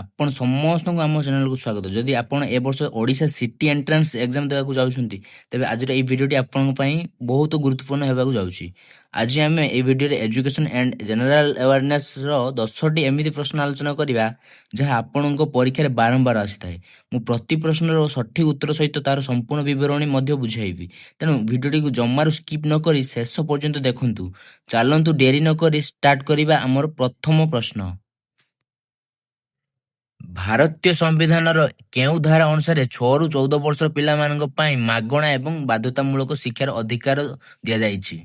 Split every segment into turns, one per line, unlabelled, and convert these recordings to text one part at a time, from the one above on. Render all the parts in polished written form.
ଆପଣ ସମସ୍ତଙ୍କୁ ଆମ ଚ୍ୟାନେଲକୁ ସ୍ୱାଗତ। ଯଦି ଆପଣ ଏ ବର୍ଷ ଓଡ଼ିଶା ସିଟି ଏଣ୍ଟ୍ରାନ୍ସ ଏକ୍ଜାମ ଦେବାକୁ ଯାଉଛନ୍ତି, ତେବେ ଆଜିର ଏହି ଭିଡ଼ିଓଟି ଆପଣଙ୍କ ପାଇଁ ବହୁତ ଗୁରୁତ୍ୱପୂର୍ଣ୍ଣ ହେବାକୁ ଯାଉଛି। ଆଜି ଆମେ ଏହି ଭିଡ଼ିଓରେ ଏଜୁକେସନ୍ ଆଣ୍ଡ ଜେନେରାଲ ଆୱାରନେସ୍ର 10ଟି ଏମିତି ପ୍ରଶ୍ନ ଆଲୋଚନା କରିବା, ଯାହା ଆପଣଙ୍କ ପରୀକ୍ଷାରେ ବାରମ୍ବାର ଆସିଥାଏ। ମୁଁ ପ୍ରତି ପ୍ରଶ୍ନର ସଠିକ୍ ଉତ୍ତର ସହିତ ତାର ସମ୍ପୂର୍ଣ୍ଣ ବିବରଣୀ ମଧ୍ୟ ବୁଝାଇବି। ତେଣୁ ଭିଡ଼ିଓଟିକୁ ଜମାରୁ ସ୍କିପ୍ ନ କରି ଶେଷ ପର୍ଯ୍ୟନ୍ତ ଦେଖନ୍ତୁ। ଚାଲନ୍ତୁ, ଡେରି ନ କରି ଷ୍ଟାର୍ଟ କରିବା ଆମର ପ୍ରଥମ ପ୍ରଶ୍ନ। ଭାରତୀୟ ସମ୍ବିଧାନର କେଉଁ ଧାରା ଅନୁସାରେ 6ରୁ 14 ବର୍ଷର ପିଲାମାନଙ୍କ ପାଇଁ ମାଗଣା ଏବଂ ବାଧ୍ୟତାମୂଳକ ଶିକ୍ଷାର ଅଧିକାର ଦିଆଯାଇଛି?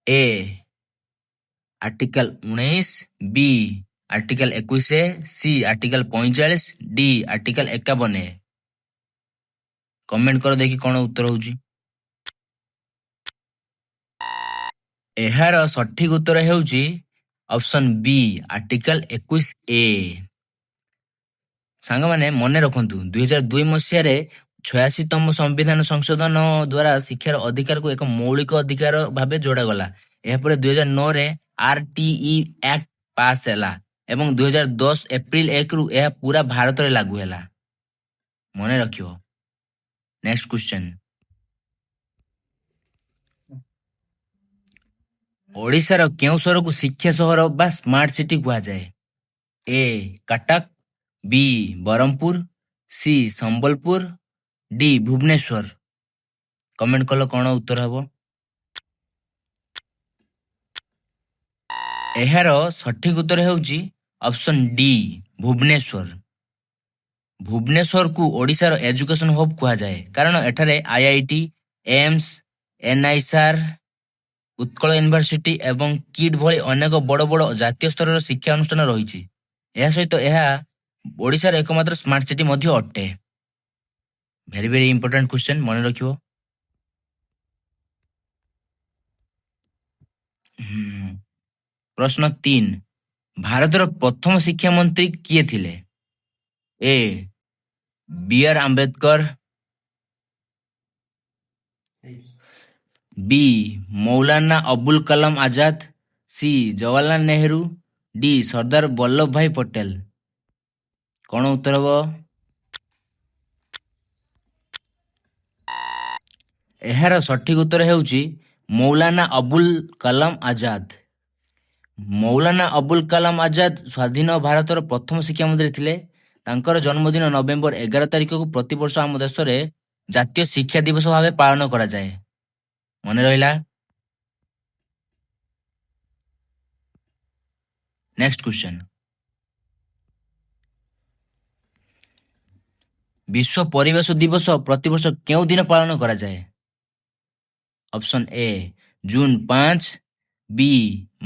ଏ ଆର୍ଟିକଲ 19, ବି ଆର୍ଟିକଲ 21 ଏ, ସି ଆର୍ଟିକଲ 45, ଡି ଆର୍ଟିକଲ 51 ଏ। କମେଣ୍ଟ କର ଦେଖି, କଣ ଉତ୍ତର ହଉଛି। ଏହାର ସଠିକ ଉତ୍ତର ହେଉଛି ଅପସନ ବି, ଆର୍ଟିକଲ 21 ଏ। ସାଙ୍ଗମାନେ, ମନେ ରଖନ୍ତୁ, 2002 ମସିହାରେ 86ତମ ସମ୍ବିଧାନ ସଂଶୋଧନ ଦ୍ୱାରା ଶିକ୍ଷାର ଅଧିକାରକୁ ଏକ ମୌଳିକ ଅଧିକାର ଭାବେ ଯୋଡ଼ାଗଲା। ଏହାପରେ 2009ରେ ଆରଟିଇ ଆକ୍ଟ ପାସ୍ ହେଲା ଏବଂ 2010 ଏପ୍ରିଲ 1ରୁ ଏହା ପୁରା ଭାରତରେ ଲାଗୁ ହେଲା। ମନେ ରଖିବ। Next question. ଓଡ଼ିଶାର କେଉଁ ସହରକୁ ଶିକ୍ଷା ସହର ବା ସ୍ମାର୍ଟ ସିଟି କୁହାଯାଏ? A Cuttack, B Brahmapur, C Sambalpur, D Bhubaneswar. Comment କଲ, କଣ ଉତ୍ତର ହେବ? ଏହାର ସଠିକ ଉତ୍ତର ହେଉଛି ଅପସନ ଡି, ଭୁବନେଶ୍ୱର। ଭୁବନେଶ୍ୱରକୁ ଓଡ଼ିଶାର ଏଜୁକେସନ ହବ୍ କୁହାଯାଏ, କାରଣ ଏଠାରେ ଆଇଆଇଟି, ଏମ୍ସ, ଏନ୍ଆଇସାର, ଉତ୍କଳ ୟୁନିଭର୍ସିଟି ଏବଂ କିଟ୍ ଭଳି ଅନେକ ବଡ଼ ବଡ଼ ଜାତୀୟ ସ୍ତରର ଶିକ୍ଷା ଅନୁଷ୍ଠାନ ରହିଛି। ଏହା ସହିତ ଏହା ଓଡ଼ିଶାର ଏକମାତ୍ର ସ୍ମାର୍ଟ ସିଟି ମଧ୍ୟ ଅଟେ। ଭେରି ଭେରି ଇମ୍ପୋର୍ଟାଣ୍ଟ କ୍ୱେଶ୍ଚନ, ମନେ ରଖିବ। ପ୍ରଶ୍ନ 3। ଭାରତର ପ୍ରଥମ ଶିକ୍ଷା ମନ୍ତ୍ରୀ କିଏ ଥିଲେ? ଏ ବି ଆର୍ ଆମ୍ବେଦକର, ବି ମୌଲାନା ଅବୁଲ କଲାମ ଆଜାଦ, ସି ଜୱାହରଲାଲ ନେହେରୁ, ଡି ସର୍ଦ୍ଦାର ବଲ୍ଲଭ ଭାଇ ପଟେଲ। କଣ ଉତ୍ତର ହବ? ଏହାର ସଠିକ ଉତ୍ତର ହେଉଛି ମୌଲାନା ଅବୁଲ କଲାମ ଆଜାଦ। ମୌଲାନା ଅବୁଲ କଲାମ ଆଜାଦ ସ୍ୱାଧୀନ ଭାରତର ପ୍ରଥମ ଶିକ୍ଷାମନ୍ତ୍ରୀ ଥିଲେ। ତାଙ୍କର ଜନ୍ମଦିନ ନଭେମ୍ବର 11 ତାରିଖକୁ ପ୍ରତିବର୍ଷ ଆମ ଦେଶରେ ଜାତୀୟ ଶିକ୍ଷା ଦିବସ ଭାବେ ପାଳନ କରାଯାଏ। ମନେ ରହିଲା? Next question. ବିଶ୍ୱ ପରିବେଶ ଦିବସ ପ୍ରତିବର୍ଷ କେଉଁ ଦିନ ପାଳନ କରାଯାଏ? ଅପସନ ଏ ଜୁନ 5, ବି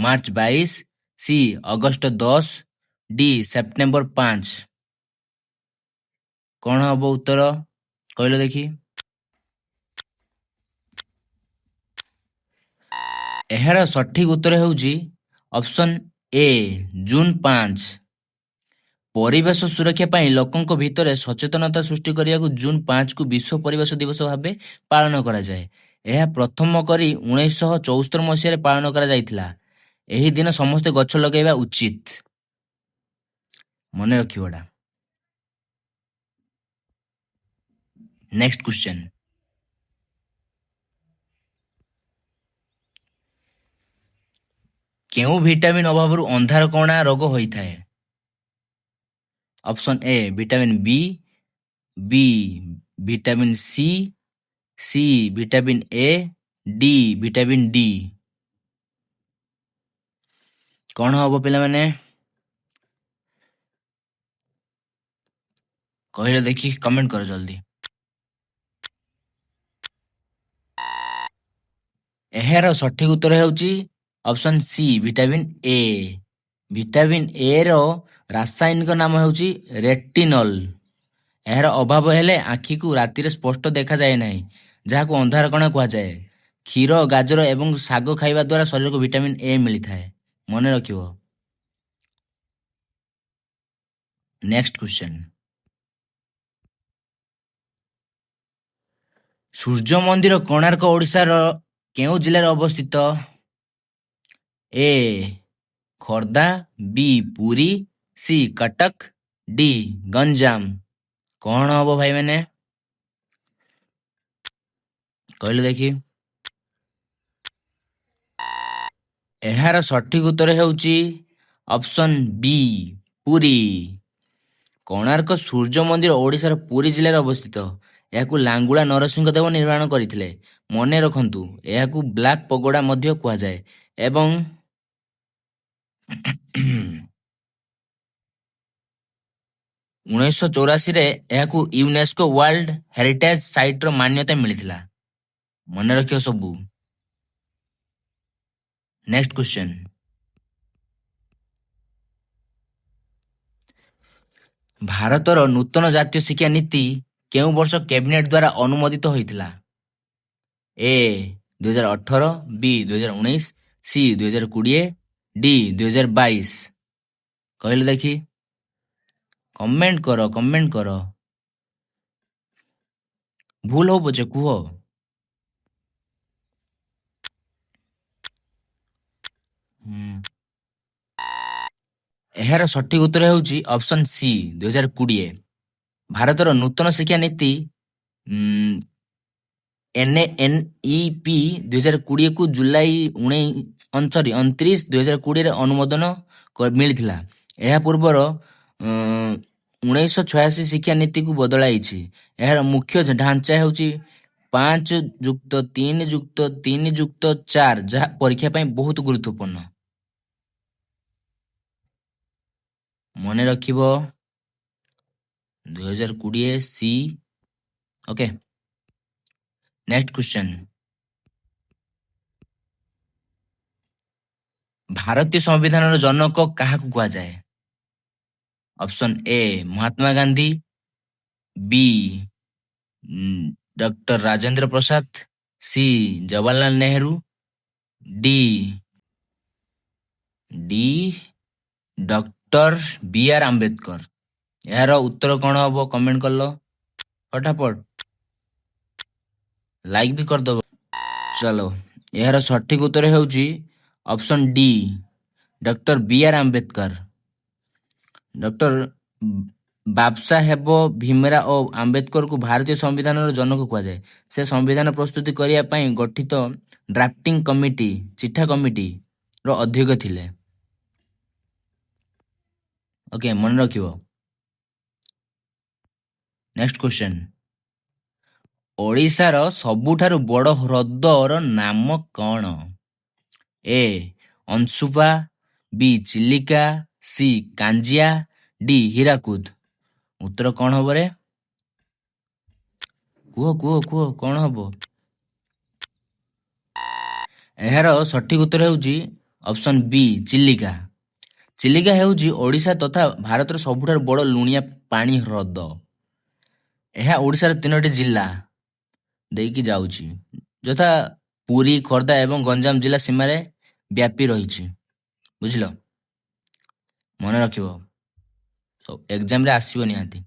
ମାର୍ଚ୍ଚ 22, ସି ଅଗଷ୍ଟ 10, ଡି ସେପ୍ଟେମ୍ବର 5। କଣ ହବ ଉତ୍ତର, କହିଲ ଦେଖି? ଏହାର ସଠିକ ଉତ୍ତର ହେଉଛି ଅପସନ ଏ, ଜୁନ 5। ପରିବେଶ ସୁରକ୍ଷା ପାଇଁ ଲୋକଙ୍କ ଭିତରେ ସଚେତନତା ସୃଷ୍ଟି କରିବାକୁ ଜୁନ 5କୁ ବିଶ୍ୱ ପରିବେଶ ଦିବସ ଭାବେ ପାଳନ କରାଯାଏ। ଏହା ପ୍ରଥମ କରି 1974 ମସିହାରେ ପାଳନ କରାଯାଇଥିଲା। ଏହି ଦିନ ସମସ୍ତେ ଗଛ ଲଗାଇବା ଉଚିତ। ମନେ ରଖିବ ଏଟା। Next question. କେଉଁ ଭିଟାମିନ୍ ଅଭାବରୁ ଅନ୍ଧାରକଣା ରୋଗ ହୋଇଥାଏ? Option A vitamin B, B vitamin C, C vitamin A, D vitamin D. କଣ ହବ ପିଲାମାନେ, କହିଲେ ଦେଖି? କମେଣ୍ଟ କର ଜଲ୍ଦି। ଏହାର ସଠିକ ଉତ୍ତର ହେଉଛି option C, vitamin A. Vitamin A ର ରାସାୟନିକ ନାମ ହେଉଛି ରେଟିନଲ। ଏହାର ଅଭାବ ହେଲେ ଆଖିକୁ ରାତିରେ ସ୍ପଷ୍ଟ ଦେଖାଯାଏ ନାହିଁ, ଯାହାକୁ ଅନ୍ଧାରକଣା କୁହାଯାଏ। କ୍ଷୀର, ଗାଜର ଏବଂ ଶାଗ ଖାଇବା ଦ୍ୱାରା ଶରୀରକୁ ଭିଟାମିନ୍ ଏ ମିଳିଥାଏ। ମନେ ରଖିବ। Next question. ସୂର୍ଯ୍ୟ ମନ୍ଦିର କୋଣାର୍କ ଓଡ଼ିଶାର କେଉଁ ଜିଲ୍ଲାରେ ଅବସ୍ଥିତ? ଏ ଖୋର୍ଦ୍ଧା, ବି ପୁରୀ, ସି କଟକ, ଡି ଗଞ୍ଜାମ। କଣ ହବ ଭାଇମାନେ, କହିଲେ ଦେଖି। ଏହାର ସଠିକ ଉତ୍ତର ହେଉଛି ଅପସନ୍ ବି ପୁରୀ। କୋଣାର୍କ ସୂର୍ଯ୍ୟ ମନ୍ଦିର ଓଡ଼ିଶାର ପୁରୀ ଜିଲ୍ଲାରେ ଅବସ୍ଥିତ। ଏହାକୁ ଲାଙ୍ଗୁଳା ନରସିଂହ ଦେବ ନିର୍ମାଣ କରିଥିଲେ। ମନେ ରଖନ୍ତୁ, ଏହାକୁ ବ୍ଲାକ୍ ପଗୋଡା ମଧ୍ୟ କୁହାଯାଏ ଏବଂ 1984ରେ ଏହାକୁ ୟୁନେସ୍କୋ ୱାର୍ଲଡ ହେରିଟେଜ ସାଇଟ୍ର ମାନ୍ୟତା ମିଳିଥିଲା। ମନେ ରଖିବ ସବୁ। ନେକ୍ସଟ କ୍ୱେଶ୍ଚନ, ଭାରତର ନୂତନ ଜାତୀୟ ଶିକ୍ଷା ନୀତି କେଉଁ ବର୍ଷ କ୍ୟାବିନେଟ ଦ୍ୱାରା ଅନୁମୋଦିତ ହୋଇଥିଲା? ଏ 2018, ବି 2019, ସି 2020, ଡି 2022। କହିଲେ ଦେଖି, କମେଣ୍ଟ କର, କମେଣ୍ଟ କର। ଭୁଲ ହଉ ପଛେ କୁହ। ଏହାର ସଠିକ ଉତ୍ତର ହେଉଛି ଅପସନ୍ ସି 2020। ଭାରତର ନୂତନ ଶିକ୍ଷା ନୀତି ଏନ୍ ଇ ପି 2020କୁ ଜୁଲାଇ ସରି 29, 2020ରେ ଅନୁମୋଦନ ମିଳିଥିଲା। ଏହା ପୂର୍ବର 1986 ଶିକ୍ଷା ନୀତିକୁ ବଦଳାଇଛି। ଏହାର ମୁଖ୍ୟ ଢାଞ୍ଚା ହେଉଛି 5+3+3+4, ଯାହା ପରୀକ୍ଷା ପାଇଁ ବହୁତ ଗୁରୁତ୍ୱପୂର୍ଣ୍ଣ। ମନେ ରଖିବ, 2020 ସି। ଓକେ, ନେକ୍ସଟ କ୍ୱେଶ୍ଚନ, ଭାରତୀୟ ସମ୍ବିଧାନର ଜନକ କାହାକୁ କୁହାଯାଏ? Option A Mahatma Gandhi, B doctor Rajendra Prasad, C Jawaharlal Nehru, D doctor ବି ଆର୍ ଆମ୍ବେଦକର। ଏହାର ଉତ୍ତର କଣ ହବ? କମେଣ୍ଟ କଲ ଫଟାଫଟ, ଲାଇକ୍ ବି କରିଦବ। ଚାଲ, ଏହାର ସଠିକ ଉତ୍ତର ହେଉଛି ଅପସନ୍ ଡି ଡକ୍ଟର ବି ଆର୍ ଆମ୍ବେଦକର। ଡକ୍ଟର ବାବସାହେବ ଭୀମରାଓ ଆମ୍ବେଦକରଙ୍କୁ ଭାରତୀୟ ସମ୍ବିଧାନର ଜନକ କୁହାଯାଏ। ସେ ସମ୍ବିଧାନ ପ୍ରସ୍ତୁତି କରିବା ପାଇଁ ଗଠିତ ଡ୍ରାଫ୍ଟିଂ କମିଟି, ଚିଠା କମିଟି ର ଅଧ୍ୟକ୍ଷ ଥିଲେ। ଓକେ, ମନେ ରଖିବ। ନେକ୍ସଟ କ୍ୱେଶ୍ଚନ, ଓଡ଼ିଶାର ସବୁଠାରୁ ବଡ଼ ହ୍ରଦର ନାମ କଣ? ଏ ଅଂଶୁପା, ବି ଚିଲିକା, ସି କାଞ୍ଜିଆ, ଡି ହୀରାକୁଦ। ଉତ୍ତର କଣ ହବ ରେ? କୁହ, କୁହ, କୁହ, କଣ ହବ? ଏହାର ସଠିକ ଉତ୍ତର ହେଉଛି ଅପସନ୍ ବି ଚିଲିକା। ଚିଲିକା ହେଉଛି ଓଡ଼ିଶା ତଥା ଭାରତର ସବୁଠାରୁ ବଡ଼ ଲୁଣିଆ ପାଣି ହ୍ରଦ। ଏହା ଓଡ଼ିଶାର ତିନୋଟି ଜିଲ୍ଲା ଦେଇକି ଯାଉଛି, ଯଥା ପୁରୀ, ଖୋର୍ଦ୍ଧା ଏବଂ ଗଞ୍ଜାମ ଜିଲ୍ଲା ସୀମାରେ ବ୍ୟାପି ରହିଛି। ବୁଝିଲ? ମନେ ରଖିବ, ଏକ୍ଜାମରେ ଆସିବ ନିହାତି।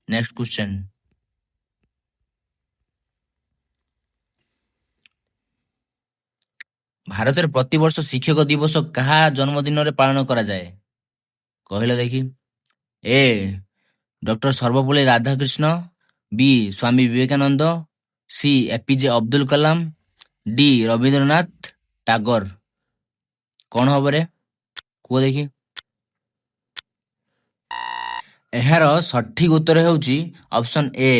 ନେକ୍ସଟ କ୍ୱେଶ୍ଚନ, ଭାରତରେ ପ୍ରତିବର୍ଷ ଶିକ୍ଷକ ଦିବସ କାହା ଜନ୍ମଦିନରେ ପାଳନ କରାଯାଏ? କହିଲ ଦେଖି। ଏ doctor Sarvepalli Radhakrishnan, B Swami Vivekananda, C APJ Abdul Kalam, D Rabindranath Tagore. କଣ ହବ ରେ, କୁହ ଦେଖି। ଏହାର ସଠିକ ଉତ୍ତର ହେଉଛି option A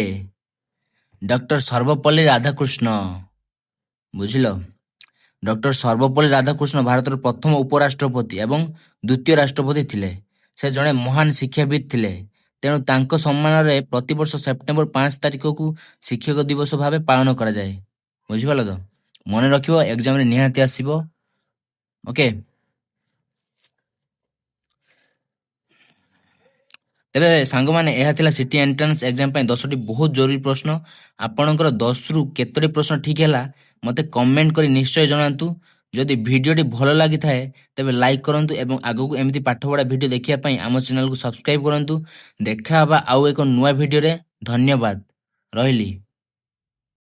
doctor Sarvepalli Radhakrishna. ବୁଝିଲ? ଡକ୍ଟର ସର୍ବପଲ୍ଲୀ ରାଧାକୃଷ୍ଣ ଭାରତର ପ୍ରଥମ ଉପରାଷ୍ଟ୍ରପତି ଏବଂ ଦ୍ୱିତୀୟ ରାଷ୍ଟ୍ରପତି ଥିଲେ। ସେ ଜଣେ ମହାନ ଶିକ୍ଷାବିତ୍ ଥିଲେ। ତେଣୁ ତାଙ୍କ ସମ୍ମାନରେ ପ୍ରତିବର୍ଷ ସେପ୍ଟେମ୍ବର 5 ତାରିଖକୁ ଶିକ୍ଷକ ଦିବସ ଭାବେ ପାଳନ କରାଯାଏ। ବୁଝିପାରିଲ ତ? ମନେ ରଖିବ, ଏକ୍ଜାମରେ ନିହାତି ଆସିବ। ଓକେ, ତେବେ ସାଙ୍ଗମାନେ, ଏହା ଥିଲା ସିଟି ଏଣ୍ଟ୍ରାନ୍ସ ଏକ୍ଜାମ ପାଇଁ 10ଟି ବହୁତ ଜରୁରୀ ପ୍ରଶ୍ନ। ଆପଣଙ୍କର 10ରୁ କେତୋଟି ପ୍ରଶ୍ନ ଠିକ୍ ହେଲା, ମୋତେ କମେଣ୍ଟ କରି ନିଶ୍ଚୟ ଜଣାନ୍ତୁ। ଯଦି ଭିଡ଼ିଓଟି ଭଲ ଲାଗିଥାଏ, ତେବେ ଲାଇକ୍ କରନ୍ତୁ ଏବଂ ଆଗକୁ ଏମିତି ପାଠପଢ଼ା ଭିଡ଼ିଓ ଦେଖିବା ପାଇଁ ଆମ ଚ୍ୟାନେଲକୁ ସବସ୍କ୍ରାଇବ୍ କରନ୍ତୁ। ଦେଖା ହେବା ଆଉ ଏକ ନୂଆ ଭିଡ଼ିଓରେ। ଧନ୍ୟବାଦ, ରହିଲି।